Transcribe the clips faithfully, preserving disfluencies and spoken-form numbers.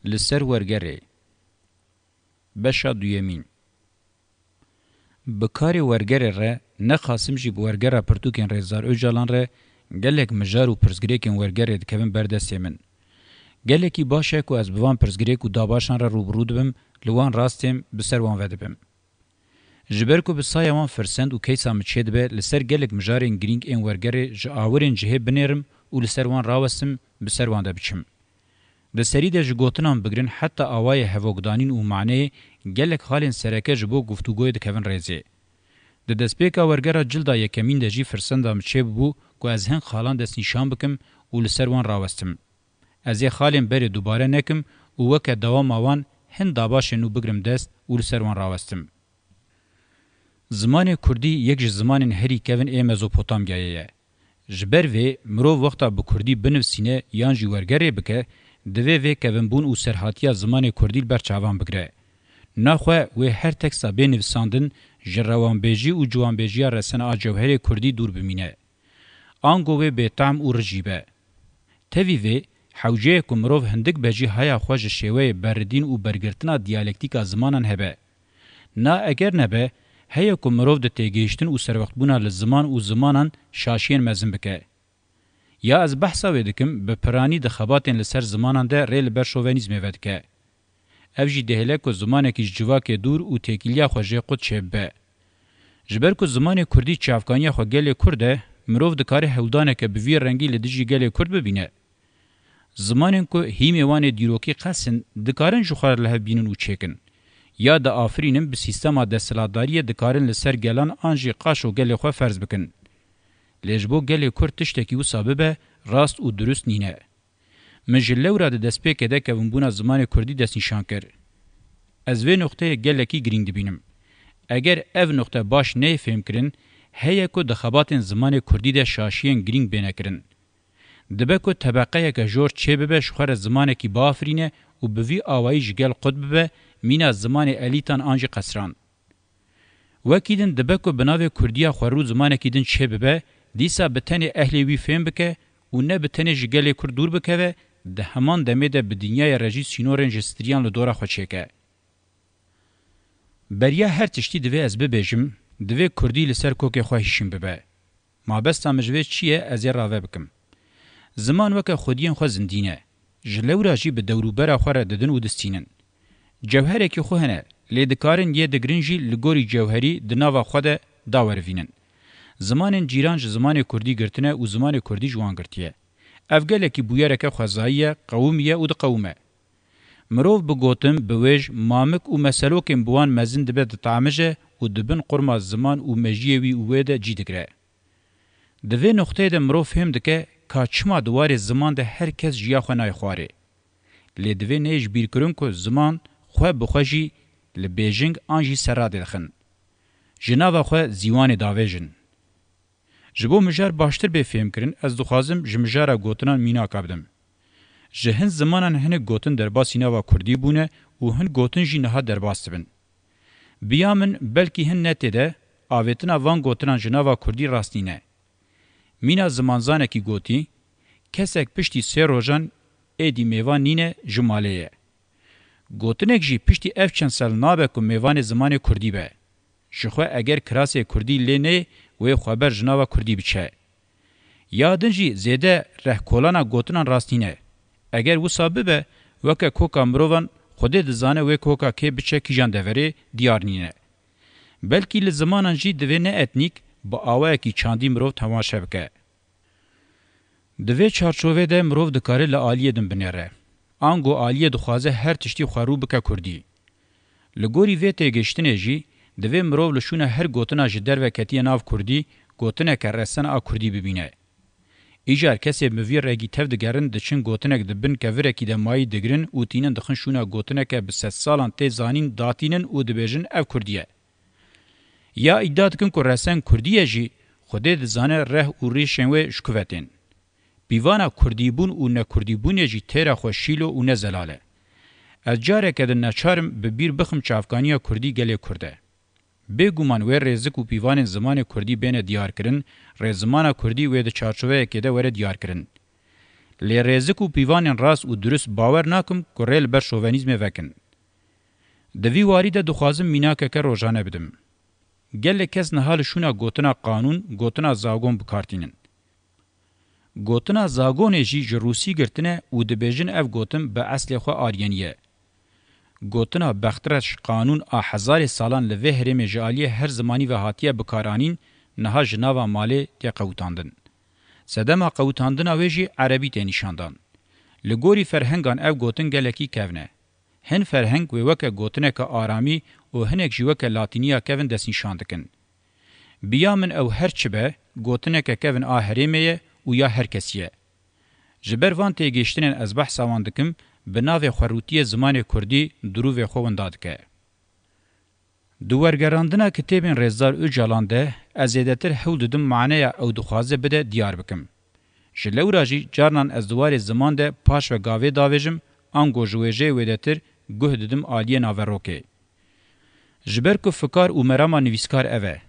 Li ser wergerê. Beşa duyemîn. Bi karê wergerê re, ne Qasim jî bi wergera pirtûkên Rêzdar Ocalan re gelek mijar û pirsgirêkên wergerê dikevin ber destê min. Gelekî baş e ku ez bi van pirsgirêk û dabaşan re rû bi rû dibim, li wan rastêm bi ser wan vedibim. Ji ber ku bi saya wan firsend û keysa min çêdibe li ser gelek mijarên girîng ên wergerê ji awirên cihê binêrim û li ser wan rawestim, bi ser wan de biçim. Di serî de ji gotinan bigirin heta awayê hevokdanîn û maneyê gelek xalên sereke ji bo guftûgoyê dikevin rêzê. Di destpêka wergera cilda yekemîn de jî firsenda min çêbibû ku ez hin xalan destnîşan bikim û li ser wan rawestim. Ez ê xalên berê dubare nekim û weke dewama wan hin dabaşên nû bigrim dest û li ser wan rawestim. Zimanê kurdî yek ji zimanên herî kevin ê Mezopotamyayê ye. Ji ber vê, mirov wexta bi kurdî binivsîne yan jî wergerê bike, divê vê kevinbûn û serhatiya zimanê kurdî li ber çavan bigire. Naxwe wê her teksta bê nivîsandin ji rewanbêjî û ciwanbêjiya resena a cewherê kurdî dûr bimîne. Ango wê bêtehm û rijî be. Tevî vê, hewce ye ku mirov hindik bejî haya xwe ji şêweyê beridîn û bergirtina diyalektîka zimanan hebe. Na eger nebe, heye ku mirov di têgihiştin û serwextbûna li ziman û zimanan şaşiyên mezin bike. Ya ez behsa wê dikim, bi piranî di xebatên li ser zimanan de rê li ber şovenîzmê vedike. Ev jî dihêle ku zimanekî ji civakê dûr û têkiliya xwe jê qut çêbibe. Ji ber ku zimanê kurdî çavkaniya xwe gelê kurd e, mirov dikare hewldaneke bi vî rengî li dijî gelê kurd bibîne. Zimanên ku hîmê wan ê dîrokî qels in, dikarin ji xwe re li hev bînin û çêkin. Ya diafirînin, bi sîstema desthilatdariyê dikarin li ser gelan an jî qaşo gelê xwe ferz bikin. Lê ji bo gelê kurd tiştekî wisa bibe, rast û dirust nîne. Min ji lewra di destpêkê de kevinbûna zimanê kurdî destnîşan kir. Ez vê noqteyê gelekî girîng dibînim. Eger ev noqte baş neyê fêhmkirin, heye ku di xebatên zimanê kurdî de şaşiyên girîng bêne kirin. Dibe ku tebeqeyeke jor çêbibe ji xwe re zimanekî biafirîne û bi vî awayî ji gel qut bibe, mîna zimanê elîtan an jî qesran. Wekî din dibe ku bi navê kurdiya xwerû zimanekî din çêbibe, dîsa bi tenê ehlê wî fêm bike û ne bi tenê ji gelê kurd dûr bikeve, di heman demê de bi dinyayê re jî sînorên ji stiriyan li dora xwe çêke. Beriya her tiştî divê ez bibêjim, divê kurdî li ser kokê xwe hişîn bibe. Mabesta min ji vê çi ye, ez ê rave bikim. Ziman weke xwediyên xwe zindî ne. Ji lewra jî bi dewrûbera xwe re didin û distînin. Cewherekî xwe hene, lê dikarin yê digirin jî li gorî cewherî di nava xwe de dawerivînin. Zimanên cîran ji zimanê kurdî girtine û zimanê kurdî ji wan girtiye. Ev gelekî bûyereke xwezayî ye, qewimiye û diqewime. Mirov bi gotin, biwêj, mamik û meselokên bi wan mezin dibe ditamije û di bin qurma ziman û mejiyê wî û wê de cî digire. Di vê noqteyê de mirov fêm dike ka çima di warê ziman de her kes jiya xwe nayê xwarê. Lê divê neyê ji bîr kirin ku ziman xwe bi xwe jî li bêjing an jî serradê dixin. Ji nava xwe zîwanê davêjin. Ji bo mijar baştir bê fêhmkirin, ez dixwazim ji mijara gotinan mînaka bidim. Ji hin zimanan hinek gotin derbasî nava kurdî bûne û hin gotin jî niha derbas dibin. Bi ya min belkî hin netê de avêtina van gotinan ji nava kurdî rast nîne. Mîna zimanzanekî gotî, kesek piştî sê rojan êdî mêvan nîne ji malê ye. Gotinek jî piştî ev çend sal nabe ku mêvanê zimanê kurdî be. Ji xwe eger kirasê kurdî lê neyê, wê xweber ji nava kurdî biçe. Ya din jî zêde rehkolana gotinan rast nîne. Eger wisa bibe, weke koka mirovan Xwedê dizane wê koka kê biçe kîjan deverê diyar nîne. Belkî li zimanan jî divê ne etnîk, bi awayekî çandî mirov temaşe bike. Di vê çarçovê de mirov dikare li aliyê din binêre. Ango aliyê dixwaze her tiştî xwe rû bike kurdî. Li gorî vê têgihiştinê jî, divê mirov li şûna her gotina ji derve ketiye nav kurdî, gotineke resena a kurdî bibîne. Îcar kesê bi vî regî tev digerin, diçin gotinek di bin kevirekî de mayî digirin û tînin dixin şûna gotineke bi sedsalan tê zanîn datînin û dibêjin ev kurdî ye. Ya îdia dikin ku resen kurdî ye jî, Xwedê dizane reh û rîşên wê ji ku ve tên. Pîvana kurdîbûn û nekurdîbûnê jî têra xwe şîlo û ne zelal e. Ez careke din neçar im bi bîr bixim çavkaniya kurdî gelê kurd e. Bêguman wê rêzik û pîvanên zimanê kurdî bêne diyarkirin, rê zimana kurdî wê di çarçoveyekê de were diyarkirin. Lê rêzik û pîvanên rast û durist bawer nakim ku rê li ber şovenîzmê vekin. Di vî warî de dixwazim mînakeke rojane bidim. Gelek kes niha li şûna gotina qanûn, gotina zagon bi kar tînin. Gotina zagonê jî ji rûsî girtine û dibêjin ev gotin bi eslê xwe aryenî ye. Gotina bextreş qanûn a hezarê salan li vê herêmê ji aliyê her zimanî ve hatiye bikaranîn, niha ji nava malê tê qewitandin. Sedema qewitandina wê jî erebî tê nîşandan. Li gorî ferhengan ev gotin gelekî kevn e. Hin ferheng wê weke gotineke aramî û hinek jî weke latîniya kevn destnîşan dikin. Bi ya min ew her çi be, gotineke kevn a herêmê ye û ya her kesî ye. Ji ber van têgihiştinên ez behsa wan dikim, bi navê xwerûtiyê zimanê kurdî dirûvê xwe winda dike. Di wergerandina kitêbên Rêzdar Ocalan de ez zêdetir hewl didim maneya ew dixwaze bide diyar bikim. Ji lewra jî carnan ez di warê ziman de paş ve gavê davêjim, ango ji wêjeyê wêdetir guh didim aliyê naverokê. Ji ber ku fikar û merama nivîskar ev e.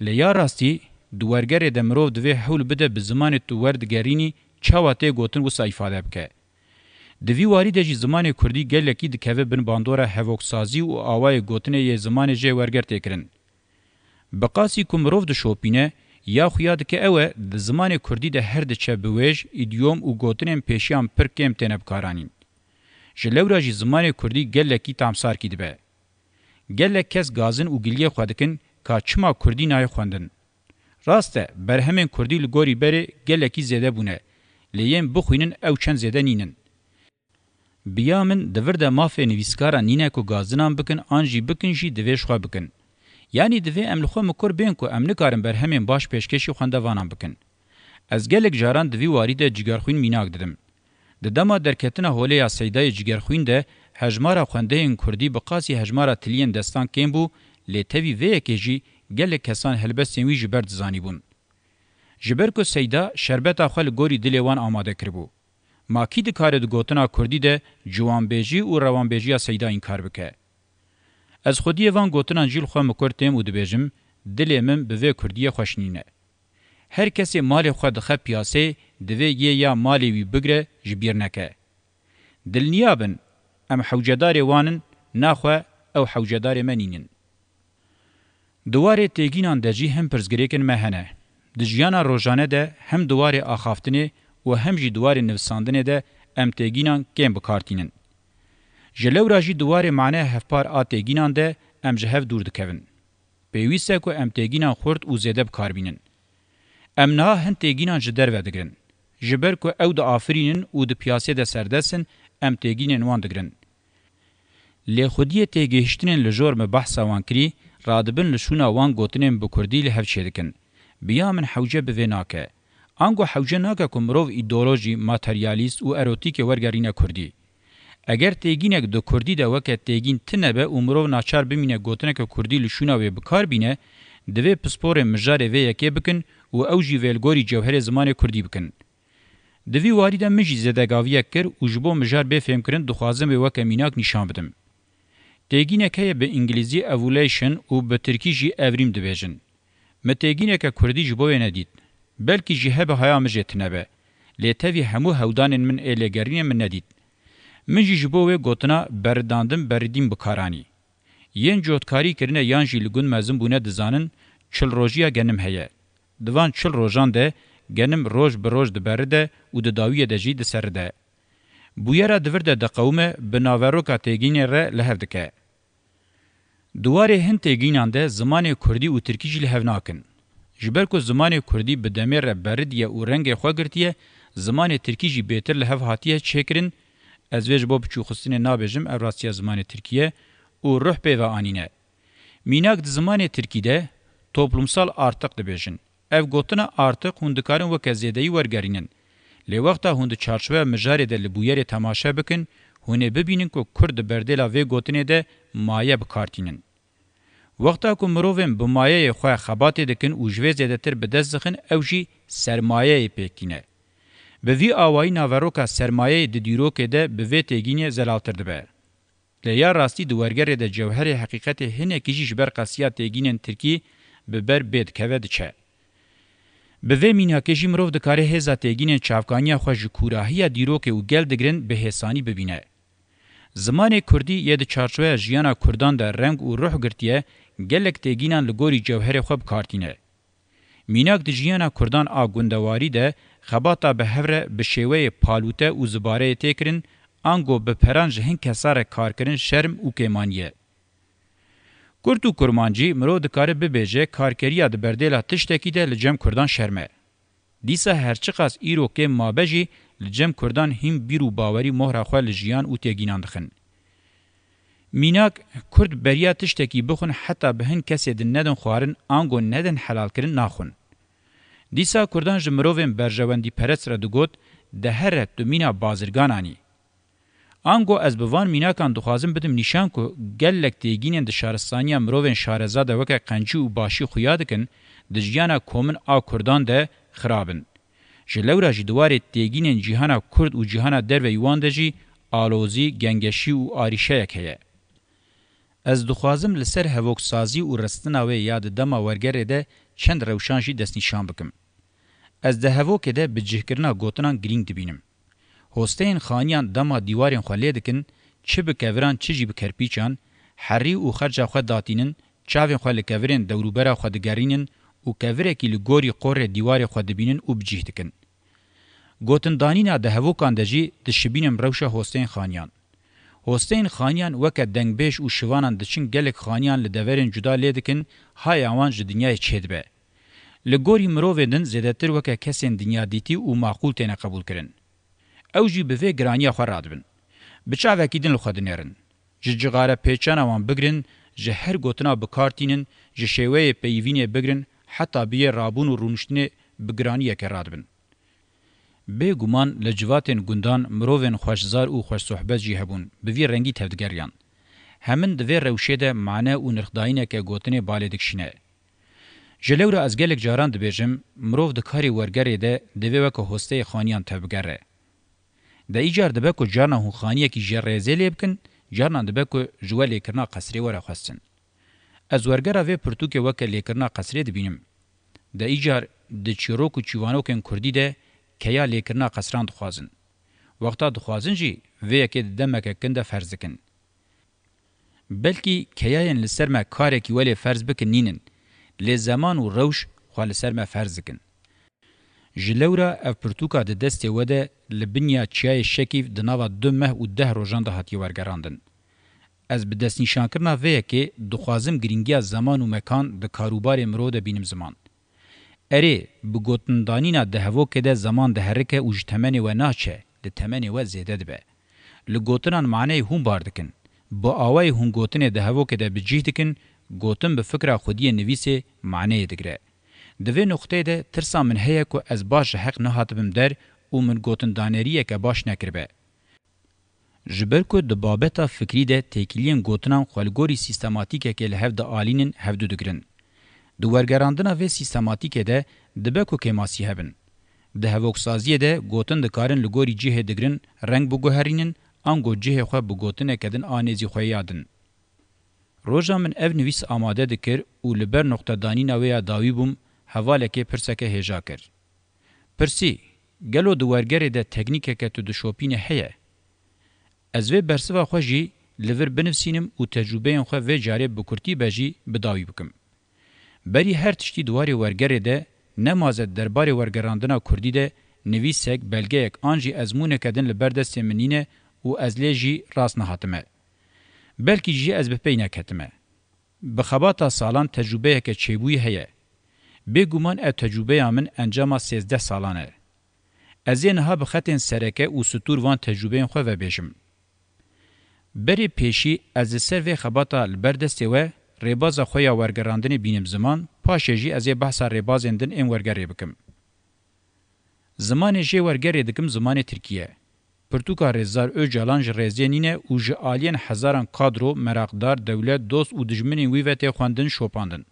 Lê ya rastî, di wergerê de mirov divê hewl bide bi zimanê tu werdigerînî çawa tê gotin wisa îfade bike. Di vî warî de jî zimanê kurdî gelekî dikeve bin bandora hevoksazî û awayê gotinê yê zimanê jê werger tê kirin. Bi qasî ku mirov dişopîne, ya xuya dike ew e, di zimanê kurdî de her diçe biwêj, îdyom û gotinên pêşiyan pir kêm têne bikaranîn. Ji lewra jî zimanê kurdî gelekî tamsarkî dibe. Gelek kes gazin û giliyê xwe dikin ka çima kurdî nayê xwendin. Rast e, berhemên kurdî li gorî berê gelekî zêde bûne, lê yên bixwînin ew çend zêde nînin. Bi ya min di vir de mafê nivîskara nîne ku gazinan bikin an jî bikin jî divê ji xwe bikin. Yanî divê em li xwe mikur bên ku em nikarin berhemên baş pêşkêşî xwendevanan bikin. Ez gelek caran di vî warî de cigerxwîn mînak didim. Di dema derketina holê ya Seydayê Cigerxwîn de hejmara xwendeyên kurdî bi qasî hejmara tiliyên destan kêm bû, lê tevî vê yekê jî gelek kesan helbestên wî ji ber dizanîbûn. Ji ber ku Seyda şerbeta xwe li gorî dilê wan amade kiribû. Ma kî dikare di gotina kurdî de ciwanbêjî û rewanbêjiya Seyda înkar bike? Ez xwediyê van gotinan jî li xwe mikur têm û dibêjim, dilê min bi vê kurdiyê xweş nîne. Her kesê malê xwe dixe piyaseyê, divê yê ya malê wî bigre, ji bîr neke. Dilniya bin, em hewcedarê wan in, naxwe ew hewcedarê me nînin. Di warê têgînan de jî hin pirsgirêkên me hene. Di jiyana rojane de hem di warê axaftinê û hem jî di warê nivisandinê de em têgînan kêm bi kar tînin. Ji lewra jî di warê maneya hevpar a têgînan de em ji hev dûr dikevin. Pêwîst e ku em têgînan xurt û zêde bi kar bînin. Em niha hin têgînan ji derve digirin. Ji ber ku ew diafirînin û di piyasê de serdest in, em têgînên wan digirin. Lê xwediyê têgihiştinên li jor me behsa wan kirî, radibin li şûna wan gotinên bi kurdî li hev çêdikin. Bi ya min hewce bi vê nake. Ango hewce nake ku mirov îdeolojî, materyalîst û erotîkê wergerîne kurdî. Eger têgînek di kurdî de weke têgîn tine be û mirov naçar bimîne gotineke kurdî li şûna wê bi kar bîne, divê pisporên mijarê vê yekê bikin û ew jî vê li gorî cewherê zimanê kurdî bikin. Di vî warî de min jî zêdegaviyek kir û ji bo mijar bê fêmkirin dixwazim wê weke mînak nîşan bidim. Têgînek heye bi îngilîzî evolution û bi tirkî jî evrîm dibêjin. Min têgîneke kurdî ji bo wê nedît. Belkî jî hebe haya min jê tine be. Lê tevî hemû hewdanên min ê lêgerînê min nedît. Min jî ji bo wê gotina beridandin beridîn bi kar anî. Yên cotkarî kirine yan jî li gund mezin bûne dizanin, çil rojiya genim heye. Di van çil rojan de genim roj bi roj diberide û di dawiyê de jî diseride. Bûyera di vir de diqewime, bi naveroka têgînê re li hev dike. Di warê hin têgînan de zimanê kurdî û tirkî jî li hev nakin. Ji ber ku zimanê kurdî bi demê re beridiye û rengê xwe girtiye, zimanê tirkî jî bêtir li hev hatiye çêkirin, ez vê ji bo biçûxistinê nabêjim, ev rastiya zimanê tirkî ye û ruh pê ve anîne. Mînak di zimanê tirkî de toplumsal artık dibêjin. Ev gotina artık hûn dikarin weke zêdeyî wergerînin. Lê wexta hûn di çarçoveya mijarê de li bûyerê temaşe bikin, hûn ê bibînin ku kurd di berdêla vê gotinê de maye bi kar tînin. Wexta ku mirovên bi mayeyê xwe xebatê dikin û ji vê zêdetir bi dest dixin, ew jî sermayeyê pêk tîne. Bi vî awayî naveroka sermayeyê di dîrokê de bi vê têgînê zelaltir dibe. Lê ya rastî di wergerê de cewherê heqîqetê hinekî jî ji ber qesiya têgînên tirkî bi ber bê dikeve diçe. Bi vê mînakê jî mirov dikare hêza têgînên çavkaniya xwe ji kûrahiya dîrokê û gel digirin bi hêsanî bibîne. Zimanê kurdî yê di çarçoveya jiyana kurdan de reng û ruh girtiye, gelek têgînan li gorî cewherê xwe bi kar tîne. Mînak di jiyana kurdan a gundewarî de xebata bi hev re bi şêweyê palûte û zibareyê tê kirin, ango bi peran ji hin kesa re karkirin şerm û kêmanî ye. Kurd û kurmancî mirov dikare bibêje karkeriya di berdêla tiştekî de li cem kurdan şerm e. Dîsa her çiqas îro kêm mabe jî li cem kurdan hîn bîr û bawerî mohra xwe li jiyan û têgînan dixin. Mînak, kurd beriya tiştekî bixwin heta bi hin kesê din nedin xwarin ango nedin helalkirin naxwin. Dîsa kurdan ji mirovên berjewendîperest re digot, de here tu mîna bazirganan î. Ango ez bi van mînakan dixwazim bidim nîşan ku gelek têgînên di şaristaniya mirovên şareza de weke qencî û başî xuya dikin, di jiyana komin a kurdan de xirab in. Ji lewra jî di warê têgînên cîhana kurd û cîhana derveyî wan de jî alozî, gengeşî û arîşeyek heye. Ez dixwazim li ser hevoksazî û ristina wê ya di dema wergerê de çend rewşan jî destnîşan bikim. Ez di hevokê de bicihkirina gotinan girîng dibînim. Hosteyên xaniyan dema dîwarên xwe lê dikin, çi bi keviran çi jî bi kerpîçan, herî û xerca xwe datînin, çavên xwe li kevirên dewrûbera xwe digerînin û kevirekî li gorî qorê dîwarê xwe dibînin û bicih dikin. Gotindanîna di hevokan de jî dişibînim rewşa hosteyên xaniyan. Hosteyên xaniyan weke dengbêj û şivanan diçin gelek xaniyan li deverên cuda lê dikin, haya wan ji dinyayê çêdibe. Li gorî mirovên din zêdetir weke kesên dinyadîtî û maqûl têne qebûlkirin. Ew jî bi vê giraniya xwe radibin. Bi çavekî din li xwe dinêrin. Ji cixare pêçana wan bigirin, ji her gotina bi kar tînin, ji şêweyê peyivînê bigirin, heta bi yê rabûn û rûniştinê bi giraniyeke radibin. Bêguman li civatên gundan mirovên xweşzar û xweşsohbet jî hebûn, bi vî rengî tevdigeriyan. Hemin di vê rewşê de mane û nirxdayîneke gotinê balê dikişîne. Ji lewra ez gelek caran dibêjim, mirov di karê wergerê de divê weke hosteyê xaniyan tevbigere. De îcar dibe ku carna hûn xaniyekî jê rêzê lê bikin, carnan dibe ku ji we lêkirina qesrê were xwestin. Ez wergera vê pirtûkê weke lêkirina qesrê dibînim. De îcar di çîrok û çîvanokên kurdî de keya lêkirina qesran dixwazin. Wexta dixwazin jî vê yekê di demeke kin de ferz dikin. Belkî keyayên li ser me karekî welê ferz bikin nînin, lê zeman û rewş xwe li ser me ferz dikin. Ji lewra ev pirtûka di destê we de li binya çiyayê Şekîv di nava du meh û deh rojan de hatiye wergerandin. Ez bi destnîşankirina vê yekê dixwazim girîngiya zeman û mekan di karûbarê mirov de bînim ziman. Erê, bi gotindanîna di hevokê de zeman diherike û ji temenê we naçe, li temenê we zêde dibe. Li gotinan maneyê hûn bar dikin. Bi awayê hûn gotinê di hevokê de bi cih dikin, gotin bi fikra xwediyê nivîsê maneyê digire. Di vê nuqteyê de tirsa min heye ku ez baş ji heq nehatibim der û min gotindaneriyeke baş nekiribe. Ji ber ku di babeta fikrî de têkiliyên gotinan xwe li gorî sîstematîkekê li hev dialînin, hevdu digirin. Di wergerandina vê sîstematîkê de dibe ku kêmasî hebin. Di hevoksaziyê de gotin dikarin li gorî cihê digirin reng biguherînin, ango cihê xwe bi gotineke din a nêzî xwe ya din. Roja min ev nivîs amade dikir û li ber noqtedanîna wê ya dawî bûm, hevalekê pirseke hêja kir. Pirsî, gelo di wergerê de teknîkeke tu dişopînî heye? Ez vê bersiva xwe jî li vir binivîsînim û tecrûbeyên xwe vê carê bi kurtî be jî bi dawî bikim. Berî her tiştî di warê wergerê de nemaze derbarê wergerandina kurdî de nivîsek, belgeyek an jî ezmûneke din li ber destê min nîne û ez lê jî rast nehatime. Belkî jî ez bi pey neketime. Bi xebata salan tecrûbeyeke çêbûyî heye. Bêguman ev tecrûbeya min encama sêzdeh salan e. Ez ê niha bi xetên sereke û stûr van tecrûbeyên xwe vebêjim. Berê pêşî ez li ser vê xebata li ber destê we rêbaza xwe ya wergerandinê bînim ziman, paşê jî ez ê behsa rêbazên din ên wergerê bikim. Zimanê jê wergerê dikim zimanê tirkî ye. Pirtûka Rêzdar Ocalan ji rêzê nîne û ji aliyên hezaran kadro, meraqdar, dewlet, dost û dijminên wî ve tê xwendin, şopandin.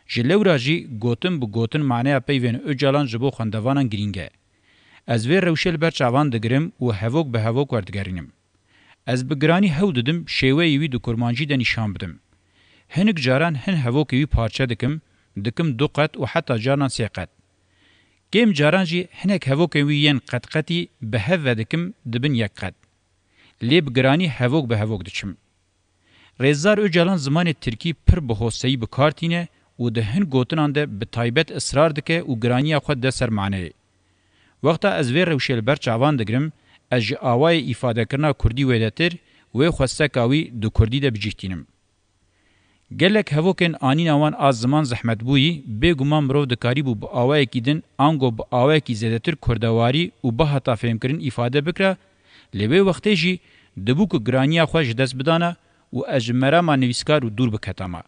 Ji lewra jî gotin bi gotin maneya peyvên Ocalan ji bo xwendevanan girîng e. Ez vê rewşê li ber çavan digirim û hevok bi hevok werdigerînim. Ez bi giranî hewl didim şêweyê wî di kurmancî de nîşan bidim. Hinik caran hin hevokê wî parçe dikim, dikim du qet û heta carnan sê qet. Kêm caran jî hinek hevokên wî yên qetqetî bi hev ve dikim dibin yek qet. Lê bi giranî hevok bi hevok diçim. Rêzdar Ocalan zimanê tirkî pir bi hosteyî bi kar tîne û di hin gotinan de bi taybet israr dike û giraniya xwe de ser maneyê. Wexta ez vê rewşê li ber çavan digirim, ez ji awayê îfadekirina kurdî wêdetir, wê xwesteka wî di kurdî de bi cih tînim. Gelek hevokên anîna wan a ziman zehmetbûyî, bêguman mirov dikarîbû bi awayekî din ango bi awayekî zêdetir kurdewarî û bihata fêmkirin îfade bikira, lê wê wextê jî dibû ku giraniya xwe ji dest bidana û ez ji merama nivîskar û dûr biketama.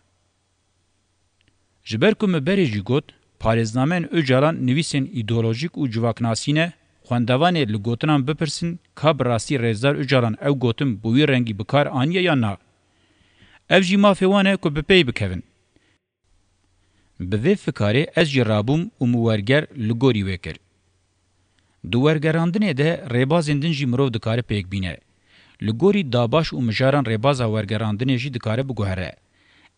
Ji ber ku min berê jî got, parêznameyên Ocalan nivîsên îdeolojîk û civaknasî ne, xwendevanê li gotinan bipirsin ka bi rastî Rêzdar Ocalan ew gotin bi wî rengî bi kar aniye yan na? Ev jî mafê wan e ku bi pey bikevin. Bi vê fikarê ez jî rabûm û min werger li gorî wê kir. Di wergerandinê de rêbazên din jî mirov dikare pêk bîne. Li gorî dabaş û mijaran rêbaza wergerandinê jî dikare biguhere.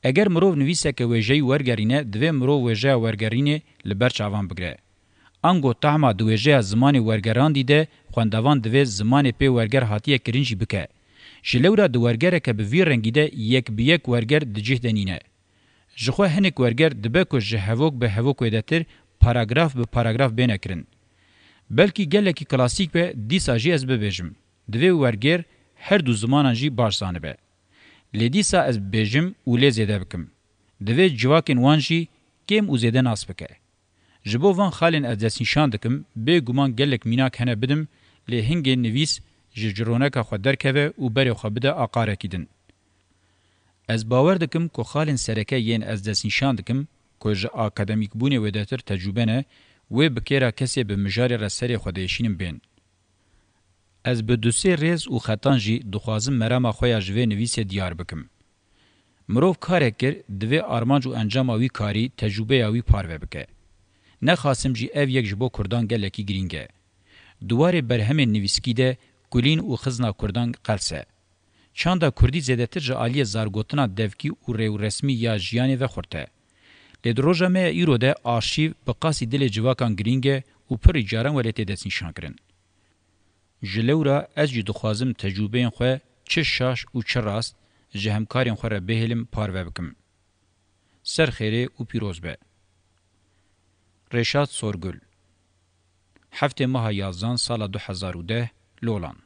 Eger mirov nivîseke wêjeyî wergerîne, divê mirov wêjeya wergerînê li ber çavan bigire. Ango tahma di wêjeya zimanê wergerandî de xwendevan divê zimanê pê werger hatiye kirin jî bike. Ji lewra di wergereke bi vî rengî de yek bi yek werger di cih de nîne. Ji xwe hinek werger dibe ku ji hevok bi hevok wêdetir paragraf bi paragraf bêne kirin. Belkî gelekî klasîk be, dîsa jî ez bibêjim, divê werger her du zimanan jî baş zanibe. Lê dîsa ez bibêjim û lê zêde bikim. Divê civakên wan jî kêm û zêde nas bike. Ji bo van xalên ez destnîşan dikim, bêguman gelek mînak hene bidim, lê hingê nivîs ji cironeka xwe derkeve û berê xwe bide aqarekî din. Ez bawer dikim ku xalên sereke yên ez destnîşan dikim, ku ji akademîkbûnê wêdetir tecrûbe ne, wê bi kêra kesê bi mijarê re serê xwe diêşînin bên. Ez bi du sê rêz û xetan jî dixwazim merama xwe ya ji vê nivîsê diyar bikim. Mirov karek kir, divê armanc û encama wî karî, tecrûbeya wî parve bike. Nexasim jî ev yek ji bo kurdan gelekî girîng e. Di warê berhemên nivîskî de kulîn û xizna kurdan qels e. Çanda kurdî zêdetir ji aliyê zargotina devkî û rêwresmî ya jiyanê ve xurt e. Lê di roja me ya îro de arşîv bi qasî dilê civakan girîng e û pirî caran were tê destnîşankirin. Ji lewra ez jî dixwazim tecrûbeyên xwe çi şaş û çi rast ji hemkarên xwe re bihêlim parve bikim. Ser xêrê û pîroz be. Reşat Sorgul. Heftê meha yazdan sala du hezar û deh, Lolan.